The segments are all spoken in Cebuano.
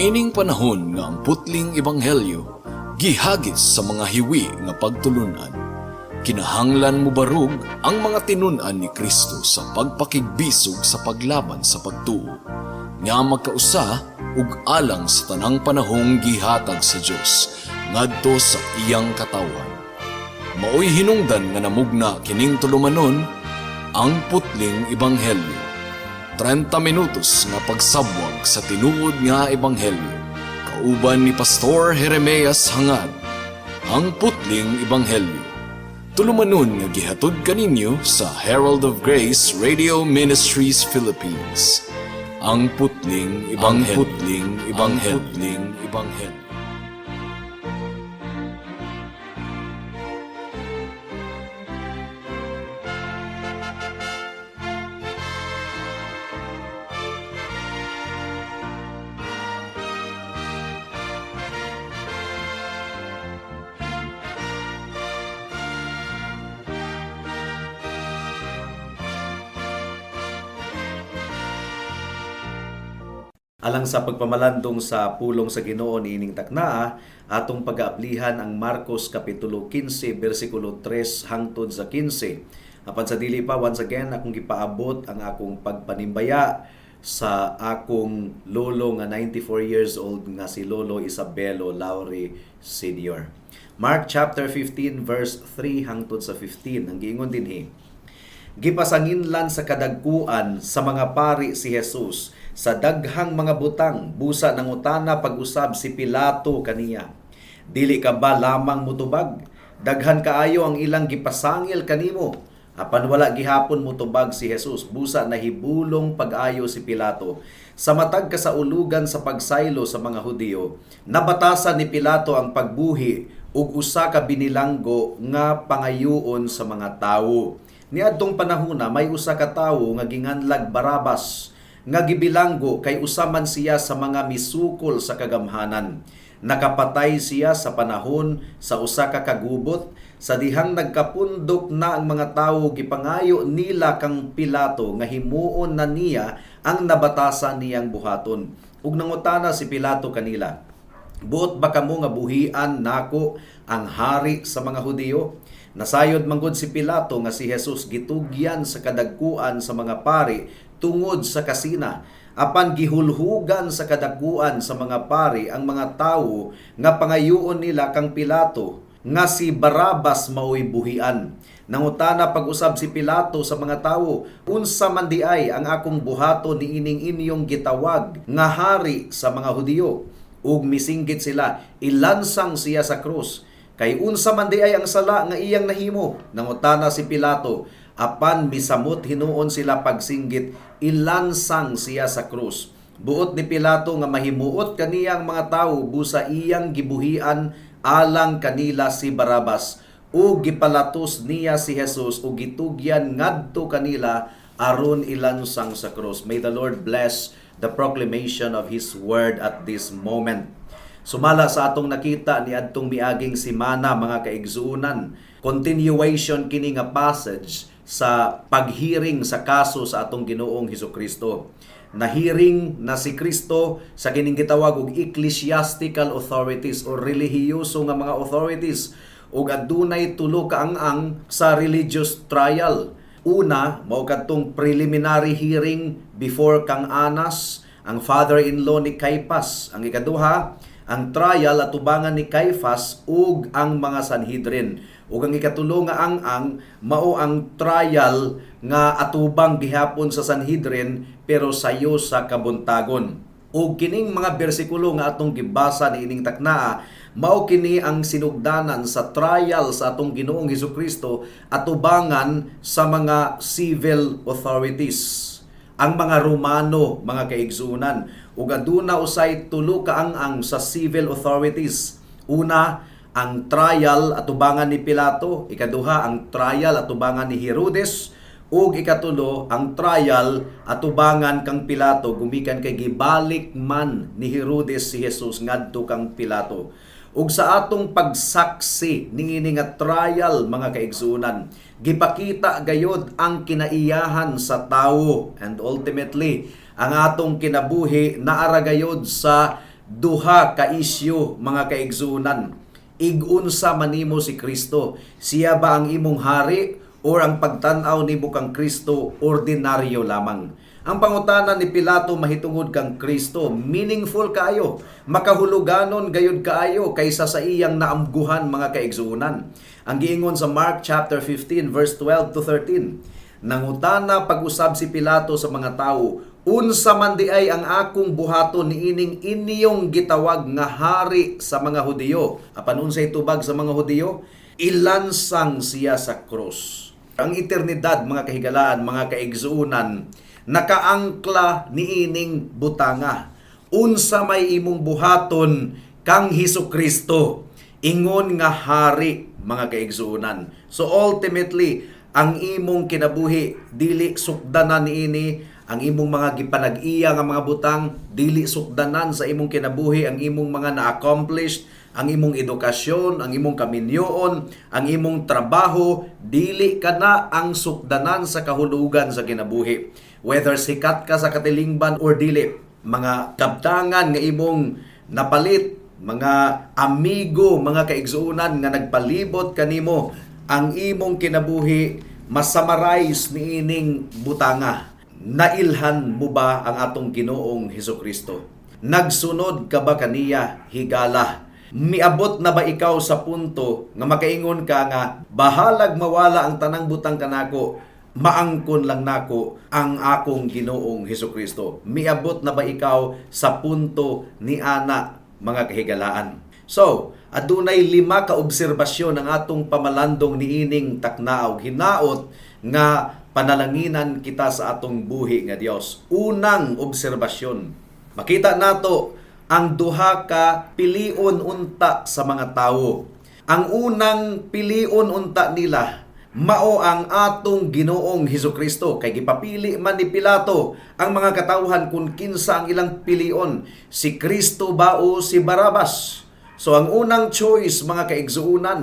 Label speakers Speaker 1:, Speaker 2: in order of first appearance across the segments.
Speaker 1: Niining panahon nga ang putling ebanghelyo gihagis sa mga hiwi nga pagtulunan, kinahanglan mobarog ang mga tinun-an ni Kristo sa pagpakigbisog sa paglaban sa pagtuo nga magkausa ug alang sa tanang panahong gihatag sa Dios ngadto sa iyang katawhan. Maoy hinungdan nga namugna kining tulumanon, Ang Putling Ebanghelyo. 30 minutos nga pagsabwag sa tinuod nga ebanghelyo. Kauban ni Pastor Jeremias Hangad. Ang Putling Ebanghelyo. Tulumanon nga gihatod kaninyo sa Herald of Grace Radio Ministries Philippines. Ang Putling Ebanghelyo. Ang Putling Ebanghelyo. Ang Putling Ebanghelyo.
Speaker 2: Alang sa pagpamalandong sa pulong sa Ginoo niining taknaa, atong pag-aablihan ang Marcos kapitulo 15 bersikulo 3 hangtod sa 15. Apan sa dili pa, once again akong gipaabot ang akong pagpanimbaya sa akong lolo nga 94 years old nga si Lolo Isabelo Lauri Sr. Mark chapter 15 verse 3 hangtod sa 15 ang giingon dinhi: Gipasanginlan sa kadagkuan sa mga pari si Jesus sa daghang mga butang, busa nangutana pag-usab si Pilato kaniya. "Dili ka ba lamang mutubag? Daghan kaayo ang ilang gipasangil kanimo." Apan wala gihapon mutubag si Jesus, busa nahibulong pag-ayo si Pilato. Sa matag kasaulugan sa pagsaylo sa mga Hudiyo, nabatasan ni Pilato ang pagbuhi ug usa ka binilanggo nga pangayuon sa mga tawo. Niadtong panahona may usa ka tawo nga ginganlag Barabas nga gibilanggo kay usa man siya sa mga misukol sa kagamhanan. Nakapatay siya sa panahon sa usa ka kagubot. Sa dihang nagkapundok na ang mga tawo, gipangayo nila kang Pilato nga himuon na niya ang nabatasan niyang buhaton. Ug nangutana si Pilato kanila, "Buot ba kamo nga buhian nako ang hari sa mga Hudiyo?" Nasayod manggod si Pilato nga si Jesus gitugyan sa kadagkuan sa mga pari tungod sa kasina. Apan gihulhugan sa kadagkuan sa mga pari ang mga tawo nga pangayuon nila kang Pilato nga si Barabas maoy buhian. Nangutana pag-usab si Pilato sa mga tawo, "Unsa man di ay ang akong buhaton niining inyong gitawag nga hari sa mga Hudiyo?" Ug misinggit sila, "Ilansang siya sa krus." "Kay unsa man di ay ang sala nga iyang nahimo?" nangutana si Pilato. Apan misamot hinuon sila pagsinggit, "Ilansang siya sa krus." Buot ni Pilato nga mahimuot kaniya ang mga tawo, busa iyang gibuhian alang kanila si Barabas. Ug gipalatos niya si Jesus ug gitugyan ngadto kanila aron ilansang sa krus. May the Lord bless the proclamation of His word at this moment. Sumala sa atong nakita ni adtong miaging simana, mga kaigsuonan, continuation kini nga passage sa paghearing sa kaso sa atong Ginoong Hesukristo. Nahearing na si Kristo sa kining gitawag og ecclesiastical authorities or relihiyoso nga mga authorities, ug adunay tulo ka ang-ang sa religious trial. Una, mao kadtong preliminary hearing before kang Anas, ang father-in-law ni Caiphas. Ang ikaduha, ang trial atubangan ni Caiphas ug ang mga Sanhedrin. Ug ang ikatulo nga ang-ang mao ang trial nga atubang gihapon sa Sanhedrin pero sayo sa kabuntagon. Ug kining mga bersikulo nga atong gibasa niining taknaa, mao kini ang sinugdanan sa trial sa atong Ginoong Hesukristo atubangan sa mga civil authorities, ang mga Romano, mga kaigsuonan. Ug aduna usay tulo ka ang-ang sa civil authorities. Una, ang trial atubangan ni Pilato. Ikaduha, ang trial atubangan ni Herodes. Ug ikatulo, ang trial atubangan kang Pilato gumikan kay gibalik man ni Herodes si Jesus ngadto kang Pilato. Ug sa atong pagsaksi niini nga trial, mga kaigsuonan, gipakita gayod ang kinaiyahan sa tawo, and ultimately ang atong kinabuhi naara gayod sa Duha ka isyu, mga kaigsuonan. Ig-unsa man nimo si Kristo? Siya ba ang imong hari or ang pagtan-aw nimo kang Kristo ordinaryo lamang? Ang pangutana ni Pilato mahitungod kang Kristo, meaningful kaayo, makahuluganon gayud kaayo kaysa sa iyang naamguhan, mga kaigsuonan. Ang giingon sa Mark chapter 15 verse 12 to 13, nangutana pag-usab si Pilato sa mga tawo, "Unsa man di ay ang akong buhaton niining inyong gitawag nga hari sa mga Hudiyo?" Apan unsay tubag sa mga Hudiyo? "Ilansang siya sa krus." Ang eternidad, mga kahigalaan, mga kaigsuonan, nakaangkla niining butanga. Unsa may imong buhaton kang Hesus Kristo ingon nga hari, mga kaigsuonan? So ultimately, ang imong kinabuhi dili sukdanan niini, ang imong mga gipanag-iya nga mga butang dili sukdanan sa imong kinabuhi, ang imong mga na-accomplish, ang imong edukasyon, ang imong kaminyoon, ang imong trabaho, dili kana ang sukdanan sa kahulugan sa kinabuhi. Whether sikat ka sa katilingban or dili, mga kabtangan nga imong napalit, mga amigo, mga kaigsuonan nga nagpalibot kanimo, ang imong kinabuhi ma-summarize niining butanga. Nailhan mo ba ang atong Ginoong Hesus Kristo? Nagsunod ka ba kaniya higala? Miabot na ba ikaw sa punto nga makaingon ka nga bahalag mawala ang tanang butang kanako, maangkon lang nako ang akong Ginoong Hesus Kristo? Miabot na ba ikaw sa punto ni ana, mga kahigalaan? So, adunay lima ka obserbasyon ang atong pamalandong niining takna og hinaot nga panalanginan kita sa atong buhi nga Dios. Unang obserbasyon, makita nato ang duha ka pilion unta sa mga tawo. Ang unang pilion unta nila mao ang atong Ginoong Hesus Kristo, kay gipapili man ni Pilato ang mga katawhan kung kinsa ang ilang pilion, si Kristo ba o si Barabas. So ang unang choice, mga kaigsuonan,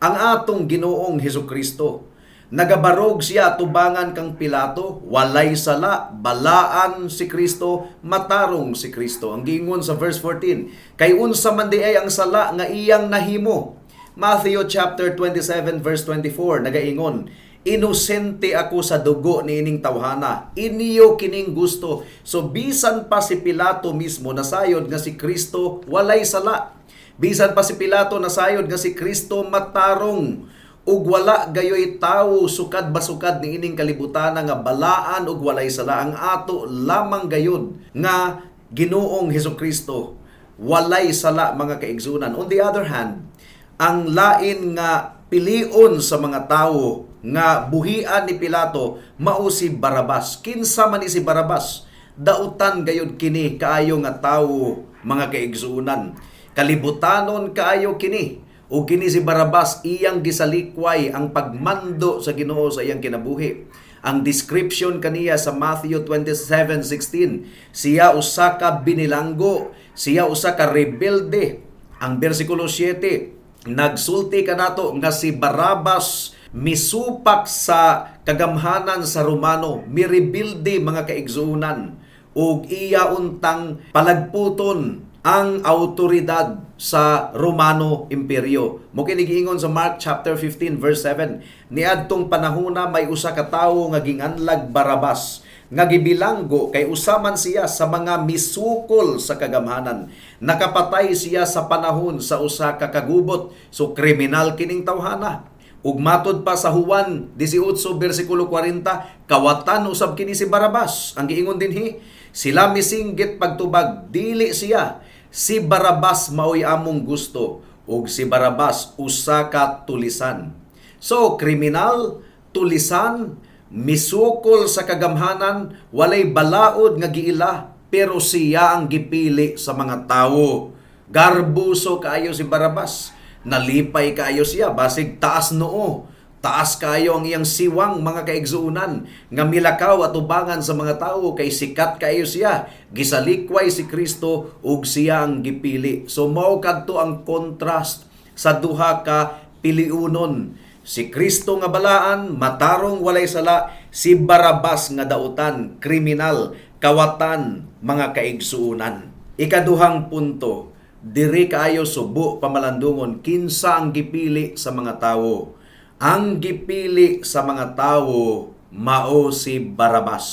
Speaker 2: ang atong Ginoong Hesus Kristo. Nagabarog siya tubangan kang Pilato, walay sala, balaan si Kristo, matarong si Kristo. Ang giingon sa verse 14, "Kay unsa man di ay ang sala nga iyang nahimo?" Matthew chapter 27 verse 24 nagaingon, "Inosente ako sa dugo niining tawhana. Inyo kining gusto." So bisan pa si Pilato mismo nasayod nga si Kristo walay sala. Bisan pa si Pilato nasayod nga si Kristo matarong ug wala gayoy tawo sukad basukad niining kalibutan nga balaan ug walay sala. Ang ato lamang gayud nga Ginoong Hesus Kristo walay sala, mga kaigsunan. On the other hand, ang lain nga pilion sa mga tawo nga buhian ni Pilato mao si Barabas. Kinsa man ni si Barabas? Dautan gayud kini kaayo nga tawo, mga kaigsunan. Kalibutanon kaayo kini. Ug kini si Barabas, iyang gisalikway ang pagmando sa Ginoo sa iyang kinabuhi. Ang description kaniya sa Matthew 27:16, siya usa ka binilanggo, siya usa ka rebelde. Ang bersikulo 7, nagsulti kanato nga si Barabas misupak sa kagamhanan sa Romano, mirebelde, mga kaigsuonan, ug iya untang palagputon ang autoridad sa Romano Imperyo. Mao kini giingon sa Mark chapter 15 verse 7. Niadtong panahona may usa ka tawo nga ginganlag Barabas nga gibilanggo kay usa man siya sa mga misukol sa kagamhanan. Nakapatay siya sa panahon sa usa ka kagubot. So kriminal kining tawhana. Ug matod pa sa Juan 18 bersikulo 40, kawatan usab kini si Barabas. Ang giingon dinhi, sila misinggit pagtubag, "Dili siya. Si Barabas maoy among gusto." Ug si Barabas usa ka tulisan. So kriminal, tulisan, misukol sa kagamhanan, walay balaod nga giila, pero siya ang gipili sa mga tawo. Garbuso kaayo si Barabas. Nalipay kaayo siya, basig taas noo. Taas kaayo ang iyang siwang, mga kaigsuonan, nga milakaw atubangan sa mga tawo kay sikat kaayo siya.Gisalikway si Kristo ug siya ang gipili. So mao kadto ang contrast sa duha ka piliunon. Si Kristo nga balaan, matarong, walay sala, si Barabas nga dautan, kriminal, kawatan, mga kaigsuonan. Ikaduhang punto, diri kaayo subo, pamalandungon, kinsa ang gipili sa mga tawo? Ang gipili sa mga tawo mao si Barabas.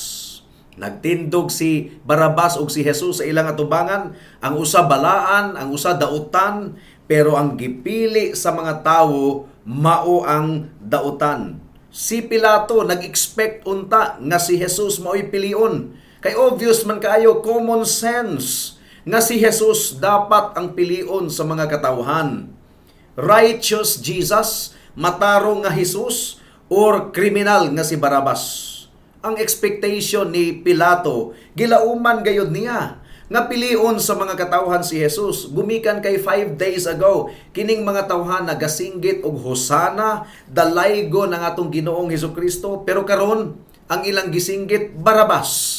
Speaker 2: Nagtindog si Barabas ug si Jesus sa ilang atubangan, ang usa balaan, ang usa dautan, pero ang gipili sa mga tawo mao ang dautan. Si Pilato nag-expect unta nga si Jesus mao'y pilion. Kay obvious man kaayo, common sense nga si Jesus dapat ang pilion sa mga katawhan. Righteous Jesus, matarong nga Jesus, or kriminal nga si Barabas. Ang expectation ni Pilato, gilauman gayud niya nga pilion sa mga katawhan si Jesus, gumikan kay 5 days ago kining mga tawhan nagasinggit og "Hosana, dalaygo ng atong Ginoong Hesukristo," pero karon ang ilang gisinggit, "Barabas."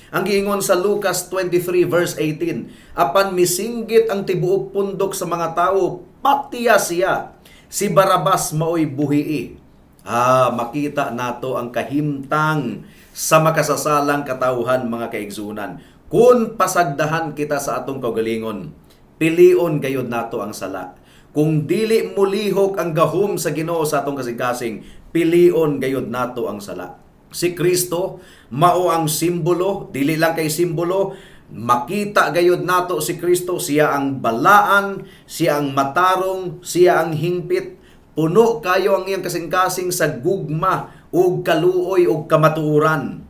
Speaker 2: Ang giingon sa Lucas 23 verse 18, apan misinggit ang tibuok pundok sa mga tao, "Patya siya. Si Barabas maoy buhii." Ah, makita nato ang kahimtang sa makasasalang katawhan, mga kaigsunan. Kung pasagdahan kita sa atong kaugalingon, pilion gayud nato ang sala. Kung dili mulihok ang gahom sa Ginoo sa atong kasing-kasing, pilion gayud nato ang sala. Si Kristo mao ang simbolo, dili lang kay simbolo, makita gayud nato si Kristo, siya ang balaan, siya ang matarong, siya ang hingpit. Puno kayo ang iyang kasing-kasing sa gugma ug kaluoy ug kamatuoran.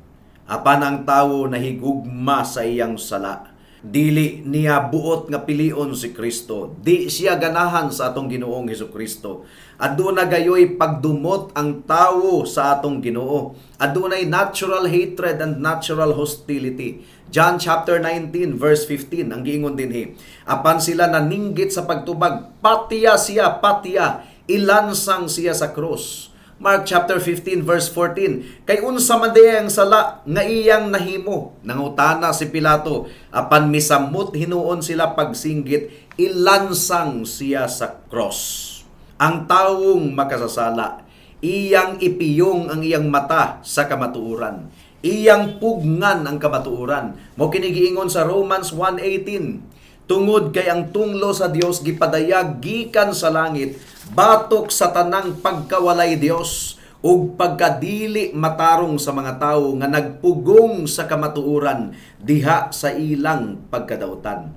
Speaker 2: Apan ang tawo nahigugma sa iyang sala. Dili niya buot nga pilion si Kristo. Di siya ganahan sa atong Ginoong Hesus Kristo. Aduna gayoy pagdumot ang tawo sa atong Ginoo. Adunay natural hatred and natural hostility. John chapter 19 verse 15 ang giingon dinhi. Apan sila naninggit sa pagtubag, "Patya siya, patya, ilansang siya sa krus." Mark chapter 15 verse 14, "Kay unsa man diay ang sala nga iyang nahimo?" nangutana si Pilato. Apan misamot hinuon sila pagsinggit, "Ilansang siya sa cross." Ang tawong makasasala, iyang ipiyong ang iyang mata sa kamatuoran. Iyang pugnan ang kamatuoran. Mao kini giingon sa Romans 1:18. Tungod kay ang tunglo sa Dios gipadayag gikan sa langit batok sa tanang pagkawalay Dios ug pagkadili matarong sa mga tawo nga nagpugong sa kamatuoran diha sa ilang pagkadautan.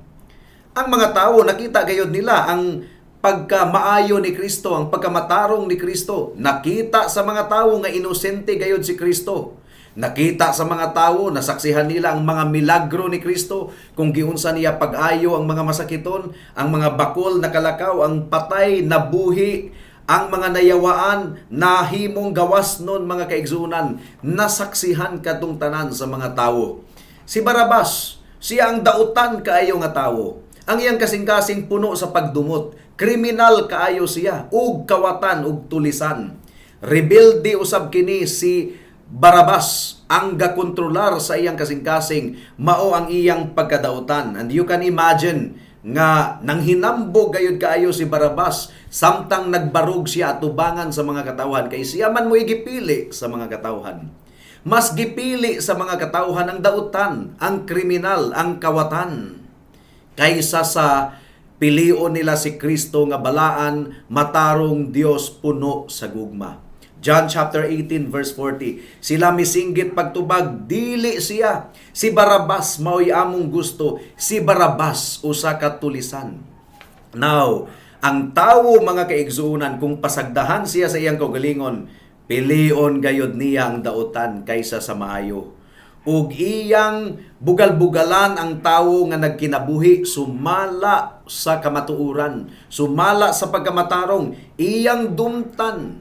Speaker 2: Ang mga tao, nakita gayod nila ang pagkamaayo ni Kristo, ang pagkamatarong ni Kristo. Nakita sa mga tao nga inosente gayod si Kristo. Nakita sa mga tao, nasaksihan nila ang mga milagro ni Kristo, kung giunsa niya pag-ayo ang mga masakiton, ang mga bakol nakalakaw, ang patay nabuhi, ang mga nayawaan nahimong gawas nun, mga kaigsunan, nasaksihan kadtong tanan sa mga tao. Si Barabas, siya ang dautan kaayo nga tawo. Ang iyang kasing-kasing puno sa pagdumot. Kriminal kaayo siya, ug kawatan ug tulisan. Rebelde usab kini si Barabas. Ang gakontrolar sa iyang kasing-kasing mao ang iyang pagkadautan. And you can imagine nga nang hinambog gayud kaayo si Barabas samtang nagbarog siya atubangan sa mga katawhan, kay siya man mo gipili sa mga katawhan. Mas gipili sa mga katawhan ang dautan, ang kriminal, ang kawatan, kaysa sa pilion nila si Kristo nga balaan, matarong, Dios, puno sa gugma. John chapter 18 verse 40. Sila misinggit pagtubag, "Dili siya. Si Barabas mao'y among gusto." Si Barabas usa ka tulisan. Now, ang tawo, mga kaigsuonan, kung pasagdahan siya sa iyang kaugalingon, pilion gayod niya ang dautan kaysa sa maayo. Ug iyang bugal-bugalan ang tawo nga nagkinabuhi sumala sa kamatuoran, sumala sa pagkamatarong, iyang dumtan.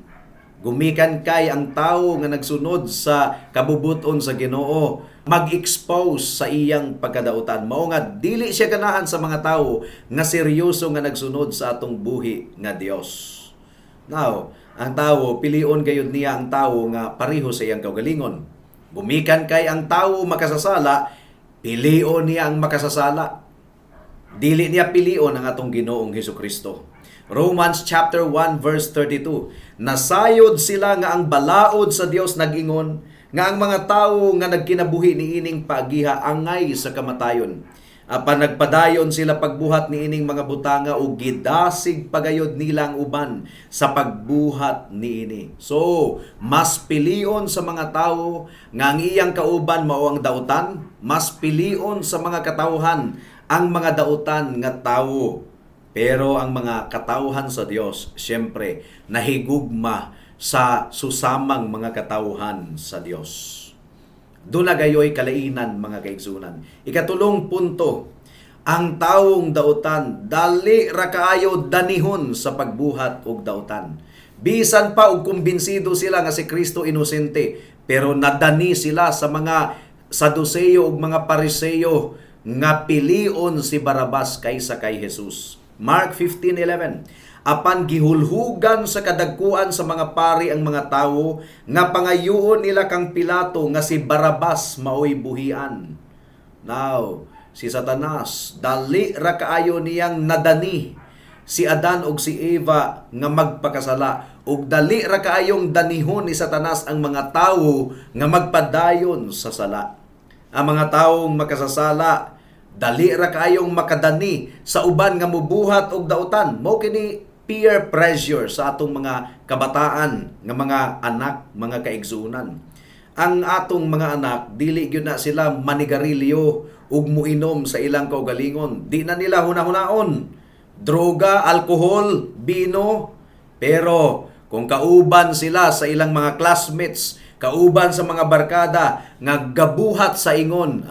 Speaker 2: Gumikan kay ang tawo nga nagsunod sa kabubuton sa Ginoo mag-expose sa iyang pagkadautan. Mao nga dili siya ganahan sa mga tawo nga seryoso nga nagsunod sa atong buhi nga Dios. Now, ang tawo, pilion gayud niya ang tawo nga pareho sa iyang kaugalingon. Gumikan kay ang tawo makasasala, pilion niya ang makasasala. Dili niya pilion ang atong Ginoong Hesus Kristo. Romans chapter 1 verse 32. Nasayod sila nga ang balaod sa Dios nag-ingon nga ang mga tawo nga nagkinabuhi niining pagiha angay sa kamatayon. Apan nagpadayon sila pagbuhat niining mga butanga ug gidasig pagayod nila ang uban sa pagbuhat niini. So, mas pilion sa mga tawo nga ang iyang kauban mao ang dautan, mas pilion sa mga katawhan ang mga dautan nga tawo. Pero ang mga katawhan sa Dios, siyempre, nahigugma sa susamang mga katawhan sa Dios. Doon na gayoy kalainan, mga kaigsunan. Ikatulong punto, ang tawong dautan dali ra kaayo danihon sa pagbuhat og dautan. Bisan pa og kumbinsido sila nga si Kristo inosente, pero nadani sila sa mga Saduceo ug mga Pariseo nga pilion si Barabas kaysa kay Jesus. Mark 15:11. Apan gihulhugan sa kadagkuan sa mga pari ang mga tawo nga pangayuon nila kang Pilato nga si Barabas maoy buhian. Now, si Satanas dali ra kaayo niyang nadani si Adan ug si Eva nga magpakasala, ug dali ra kaayong danihon ni Satanas ang mga tawo nga magpadayon sa sala. Ang mga taong makasasala dali ra kaayong makadani sa uban nga mubuhat og dautan. Mao kini peer pressure sa atong mga kabataan nga mga anak, mga kaigsuonan. Ang atong mga anak, dili gyud na sila manigarilyo ug muinom sa ilang kaugalingon. Di na nila hunahunaon droga, alkohol, bino. Pero kung kauban sila sa ilang mga classmates, kauban sa mga barkada nga gabuhat sa ingon,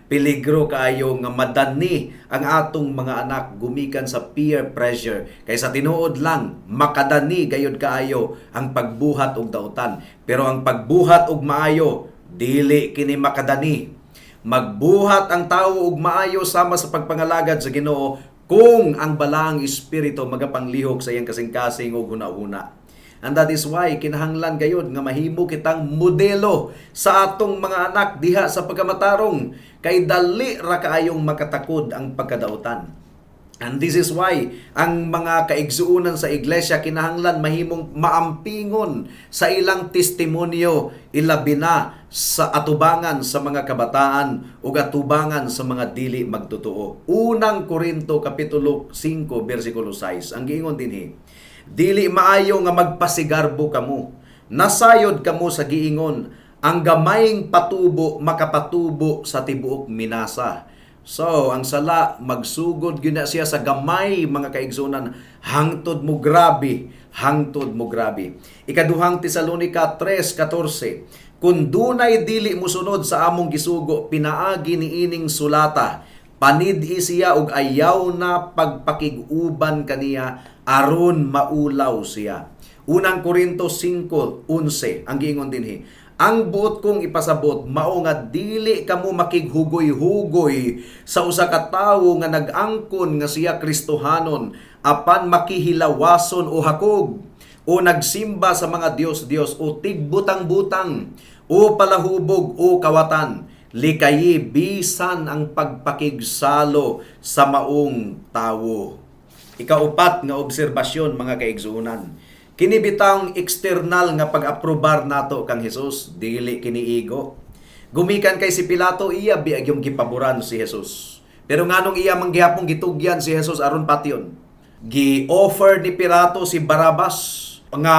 Speaker 2: peligro kaayo nga madani ang atong mga anak gumikan sa peer pressure. Kay sa tinuod lang, makadani gayud kaayo ang pagbuhat og dautan. Pero ang pagbuhat og maayo, dili kini makadani. Magbuhat ang tawo og maayo sama sa pagpangalagad sa Ginoo kung ang Balaang Espiritu magapanglihok sa iyang kasing-kasing ug hunahuna. And that is why kinahanglan gayud nga mahimo kitang modelo sa atong mga anak diha sa pagkamatarong, kay dali ra kaayong makatakod ang pagkadautan. And this is why ang mga kaigsuonan sa iglesia kinahanglan mahimong maampingon sa ilang testimonyo, ilabi na sa atubangan sa mga kabataan ug atubangan sa mga dili magtotoo. Unang Korinto kapitulo 5 bersikulo 6 ang giingon dinhi: "Dili maayo nga magpasigarbo kamo. Nasayod kamo sa giingon, ang gamayng patubo makapatubo sa tibuok minasa." So, ang sala magsugod gyud na siya sa gamay, mga kaigsunan, hangtod mo grabe, hangtod mo grabe. Ikaduhang Tesalonika 3:14. "Kung dunay dili musunod sa among gisugo pinaagi niining sulata, panid-i siya og ayaw na pagpakig-uban kaniya aron maulaw siya." Unang Korinto 5:11 ang giingon dinhi: "Ang buot kong ipasabot mao nga dili kamo makighugoy-hugoy sa usa ka tawo nga nag-angkon nga siya Kristohanon apan makihilawason o hakog o nagsimba sa mga dios-dios o tigbutang-butang o palahubog o kawatan. Likayi bisan ang pagpakigsalo sa maong tawo." Ikaupat nga obserbasyon, mga kaigsuonan. Kini bitang external nga pag-aprobar nato kang Jesus, dili kini igo. Gumikan kay si Pilato, iya biag yung gipaboran si Jesus. Pero nganong iya man gihapong gitugyan si Jesus aron patyon? Gi-offer ni Pilato si Barabas nga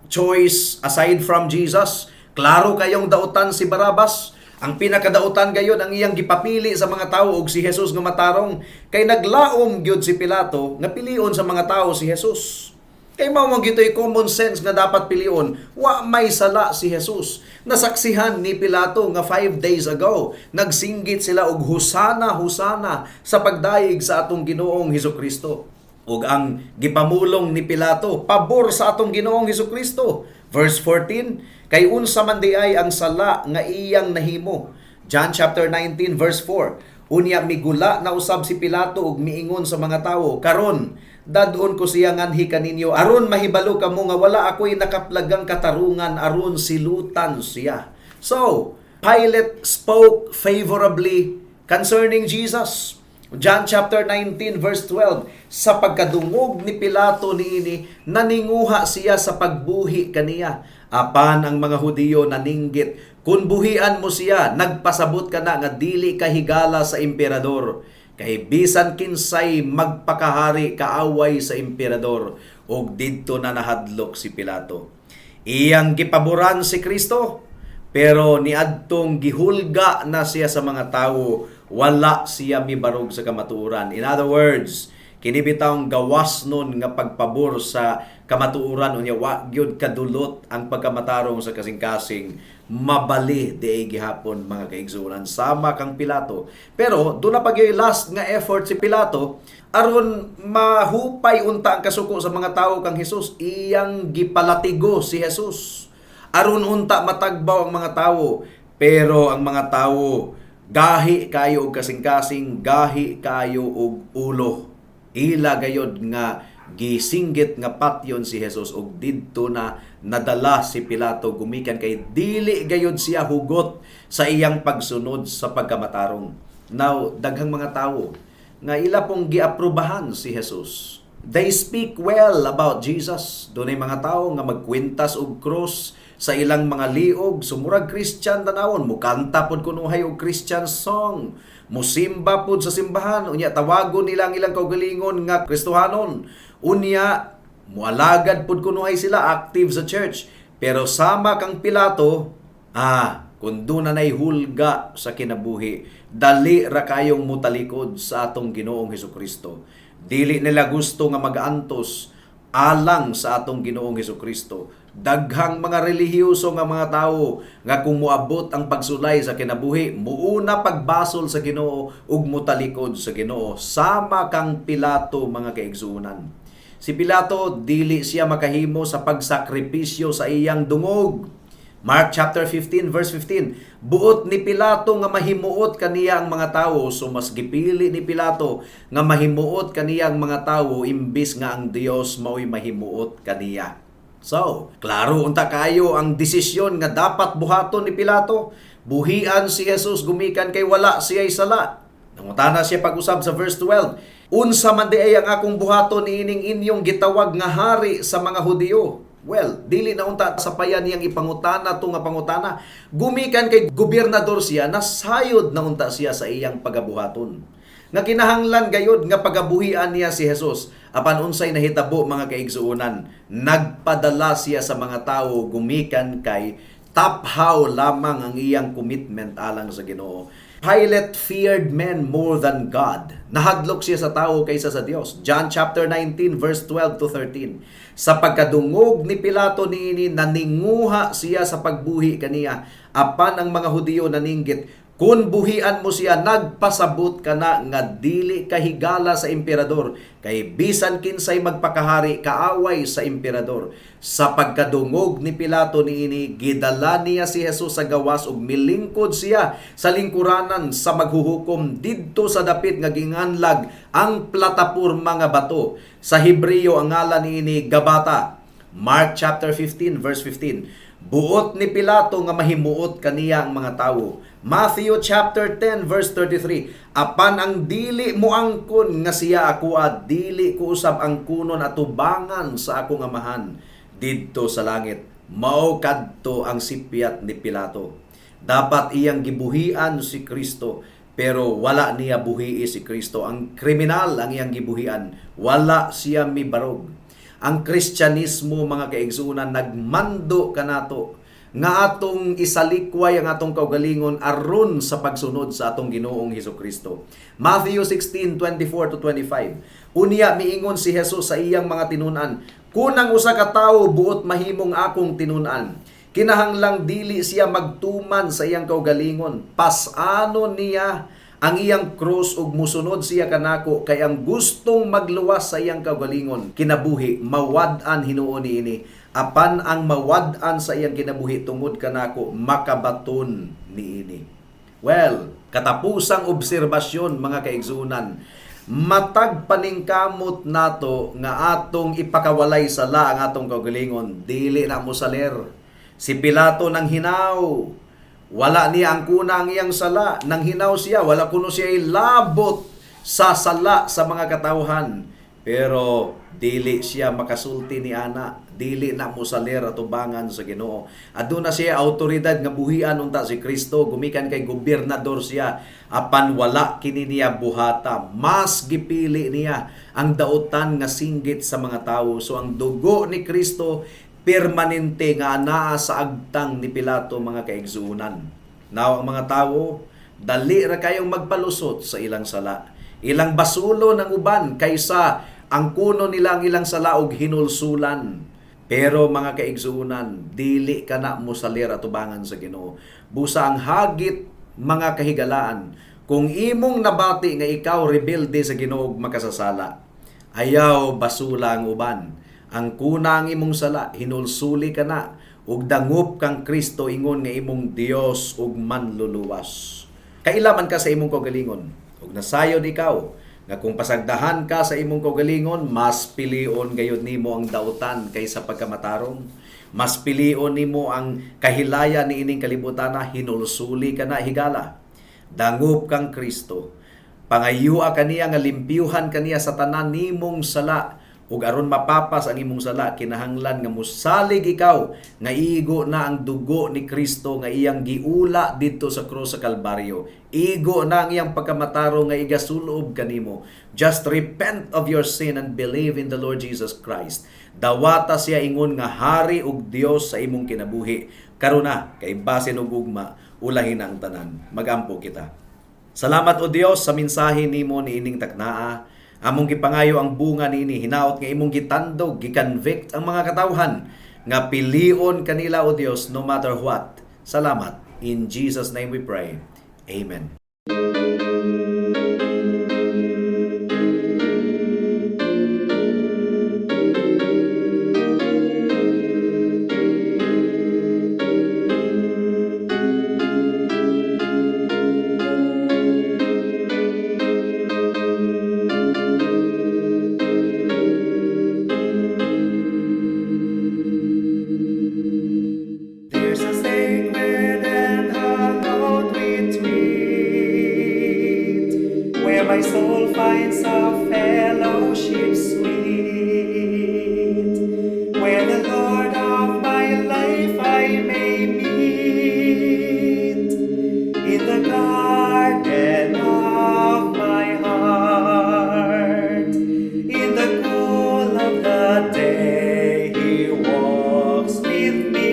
Speaker 2: choice aside from Jesus. Klaro kayong dautan si Barabas. Ang pinakadautan gayon ang iyang gipapili sa mga tawo og si Jesus nga matarong, kay naglaom gyud si Pilato nga pilion sa mga tawo si Jesus. Kay mao man gito'y common sense nga dapat pilion, wa may sala si Jesus. Nasaksihan ni Pilato nga 5 days ago, nagsinggit sila og "Hosana, Hosana" sa pagdayeg sa atong Ginoong Hesukristo. Ug ang gipamulong ni Pilato pabor sa atong Ginoong Hesukristo. Verse 14, "Kay unsa man di ay ang sala nga iyang nahimo?" John chapter 19 verse 4. Unya migula na usab si Pilato ug miingon sa mga tawo, "Karon dad-on ko siya nganhi kaninyo aron mahibalo kamo nga wala ako'y nakaplagang katarungan aron silutan siya." So, Pilate spoke favorably concerning Jesus. John chapter 19 verse 12, "Sa pagkadungog ni Pilato niini, naninguha siya sa pagbuhi kaniya. Apan ang mga Hudiyo naninggit Kung buhian mo siya, nagpasabot ka na nga dili ka higala sa emperador. Kay bisan kinsay magpakahari, kaaway sa emperador. Og didto na nahadlok si Pilato. Iyang gipaboran si Kristo, pero niadtong gihulga na siya sa mga tawo, wala siya mibarog sa kamatuoran. In other words, kini bitawng gawas nun nga pagpabor sa kamatuoran, unya wa gyud kadulot ang pagkamatarong sa kasing-kasing, mabali di gihapon, mga kaigsuonan, sama kang Pilato. Pero doon na pag last nga effort si Pilato aron mahupay unta ang kasuko sa mga tawo kang Jesus, iyang gipalatigo si Jesus aron unta matagbaw ang mga tawo. Pero ang mga tawo gahi kayo og kasing-kasing, gahi kayo og ulo. Ila gayod nga gisinggit nga patyon si Jesus, og didto na nadala si Pilato gumikan kay dili gayod siya hugot sa iyang pagsunod sa pagkamatarong. Now, daghang mga tawo nga ila pong giaprobahan si Jesus. They speak well about Jesus. Dunay mga tawo nga magkwintas og cross sa ilang mga liog, sumurag Christian tanawon, mukanta pod kunuhay og Christian song, musimba pod sa simbahan, unya tawagon nila ang ilang kaugalingon nga Kristohanon. Unya mualagad pod kunuhay sila, active sa church. Pero sama kang Pilato, kung doon na hulga sa kinabuhi, dali ra kayong mutalikod sa atong Ginoong Hesukristo. Dili nila gusto nga mag-antos alang sa atong Ginoong Hesukristo. Daghang mga relihiyoso nga mga tawo nga kung moabot ang pagsulay sa kinabuhi, muuna pagbasol sa Ginoo ug mutalikod sa Ginoo. Sama kang Pilato, mga kaigsuonan. Si Pilato, dili siya makahimo sa pagsakripisyo sa iyang dungog. Mark chapter 15 verse 15. Buot ni Pilato nga mahimuot kaniya ang mga tawo, so mas gipili ni Pilato nga mahimuot kaniya ang mga tawo imbis nga ang Dios mao'y mahimuot kaniya. So, klaro unta kayo ang desisyon nga dapat buhaton ni Pilato. Buhian si Jesus gumikan kay wala siya'y sala. Nangutana siya pag-usab sa verse 12. Unsa man di ay ang akong buhaton niining inyong gitawag nga hari sa mga Hudiyo? Well, dili na unta sa payan niyang ipangutana to nga pangutana. Gumikan kay gobernador siya, nasayod na unta siya sa iyang pagabuhaton. Nga kinahanglan gayod nga pagabuhian niya si Jesus. Apan unsay nahitabo, mga kaigsuonan? Nagpadala siya sa mga tawo gumikan kay taphaw lamang ang iyang commitment alang sa Ginoo. Pilate feared men more than God. Nahadlok siya sa tao kaysa sa Dios. John chapter 19 verse 12 to 13. Sa pagkadungog ni Pilato niini, naninguha siya sa pagbuhi kaniya. Apan ang mga Hudiyo naninggit, "Kung buhian mo siya, nagpasabot ka na nga dili ka higala sa emperador. Kay bisan kinsay magpakahari, kaaway sa emperador." Sa pagkadungog ni Pilato niini, gidala niya si Jesus sa gawas ug milingkod siya sa lingkuranan sa maghuhukom didto sa dapit nga ginganlag ang plataporma nga bato. Sa Hebreo ang ngalan niini Gabata. Mark chapter 15 verse 15. Buot ni Pilato nga mahimuot kaniya ang mga tawo. Matthew chapter 10 verse 33. Apan ang dili moangkon nga siya akoa, dili ko usab angkunon atubangan sa akong Amahan didto sa langit. Mao kadto ang sipyat ni Pilato. Dapat iyang gibuhian si Kristo, pero wala niya buhii si Kristo. Ang kriminal ang iyang gibuhian, wala siya mibarog. Ang Kristyanismo, mga kaigsuonan, nagmando kanato nga atong isalikway ang atong kaugalingon aron sa pagsunod sa atong Ginoong Hesukristo. Matthew 16:24 to 25. Unya miingon si Jesus sa iyang mga tinun-an, "Kun ang usa ka tawo buot mahimong akong tinun-an, kinahanglang dili siya magtuman sa iyang kaugalingon. Pas-anon niya ang iyang krus ug musunod siya kanako, kay ang gustong magluwas sa iyang kaugalingon kinabuhi, mawad-an hinuon niini. Apan ang mawad-an sa iyang kinabuhi tungod kanako, makabaton niini." Well, katapusang obserbasyon, mga kaigsuonan, matag paningkamot nato nga atong ipakawalay sala ang atong kaugalingon, dili na mo saler. Si Pilato nang hinaw. Wala niya ang kuna ang iyang sala. Nang hinaw siya, wala kuno siya ilabot sa sala sa mga katawhan. Pero dili siya makasulti ni ana. Dili na mosalir atubangan sa Ginoo. Aduna siya autoridad nga buhian unta si Kristo, gumikan kay gobernador siya, apan wala kini niya buhata. Mas gipili niya ang dautan nga singgit sa mga tawo. So ang dugo ni Kristo permanente nga anaa sa agtang ni Pilato, mga kaigsuonan. Now ang mga tawo dali ra kayong magpalusot sa ilang sala. Ilang basulo ng uban kaysa ang kuno nila ang ilang sala og hinulsulan. Pero mga kaigsuonan, dili ka na mosalir atubangan sa Ginoo. Busa ang hagit, mga kahigalaan, kung imong nabati nga ikaw rebelde sa Ginoo ug makasasala, ayaw basula ang uban. Ang kuna ang imong sala, hinulsuli ka na ug dangup kang Kristo ingon nga imong Dios ug manluluwas. Kaila man ka sa imong kaugalingon ug nasayod ikaw nga kung pasagdahan ka sa imong kaugalingon, mas pilion gayud nimo ang dautan kaysa pagkamatarong. Mas pilion nimo ang kahilayan niining kalibutan na hinulsuli ka na, higala. Dangup kang Kristo. Pangayua kaniya nga limpyuhan kaniya sa tanan nimong sala, ug aron mapapas ang imong sala kinahanglan nga mosalig ikaw nga igo na ang dugo ni Kristo nga iyang giula didto sa krus sa Kalbaryo. Igo na ang iyang pagkamatarong nga igasulob kanimo. Just repent of your sin and believe in the Lord Jesus Christ. Dawata siya ingon nga hari ug Dios sa imong kinabuhi. Karon na kay basin og ugma ulahin na ang tanan. Magampo kita. Salamat, o Dios, sa mensahe nimo niining taknaa. Among gipangayo ang bunga niini, hinaot nga imong gitandog, gi-convict ang mga katawhan nga pilion kanila, o Dios, no matter what. Salamat. In Jesus' name we pray. Amen. There's a sacred and hallowed retreat where my soul finds a fellowship sweet, where the Lord of my life I may meet in the garden of my heart. In the cool of the day, He walks with me.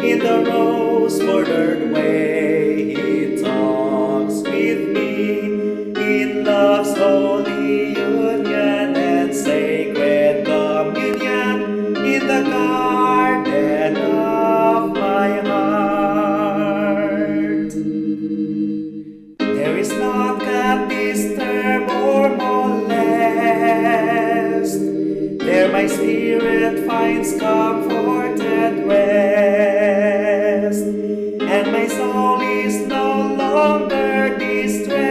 Speaker 2: In the rose bordered way, He talks with me. In love's holy union and sacred communion, in the garden of my heart. There is naught can disturb or molest. There my spirit finds comfort and rest, and my soul is no longer distressed.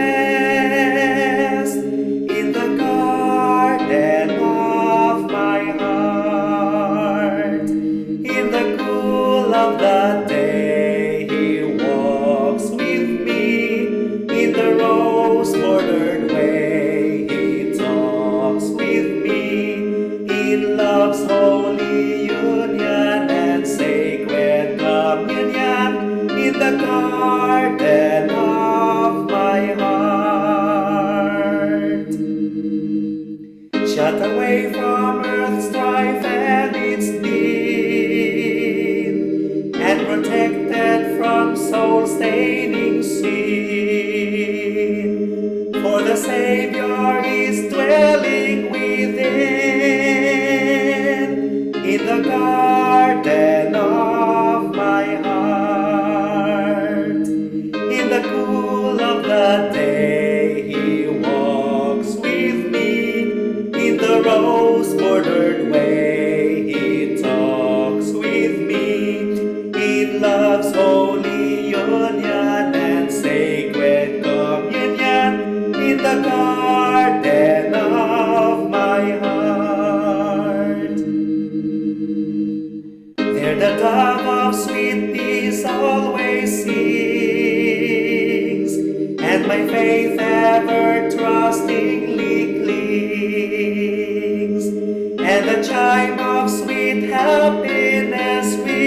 Speaker 2: In the garden of my heart, in the cool of the day, He walks with me. In the rose bordered way, He talks with me. In love's holy union and sacred communion, in the garden of my heart. Shut away from earth's strife and its din, and protected from soul-staining sin. For the Savior is dwelling within, in the garden of my heart. In the cool of the day, He walks with me. In the rose bordered way, He talks with me. In love's holy union and sacred communion, in the garden of my heart. There the dove of sweet peace always sings, and my faith ever trustingly clings, and the chime of sweet Happiness wings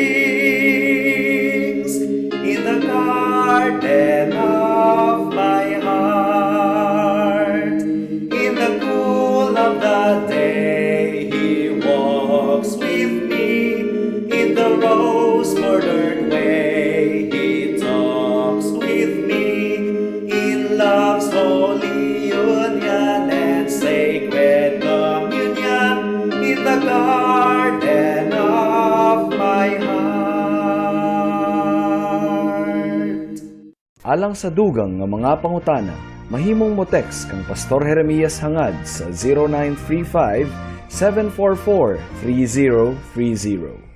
Speaker 2: in the garden of my heart. In the cool of the day, He walks with me. In the rose bordered way, He talks with me. In love's holy union and sacred communion, in the garden of my heart.
Speaker 1: Alang sa dugang nga mga pangutana, mahimong mo text kang Pastor Jeremias Hangad sa 0935 744 3030.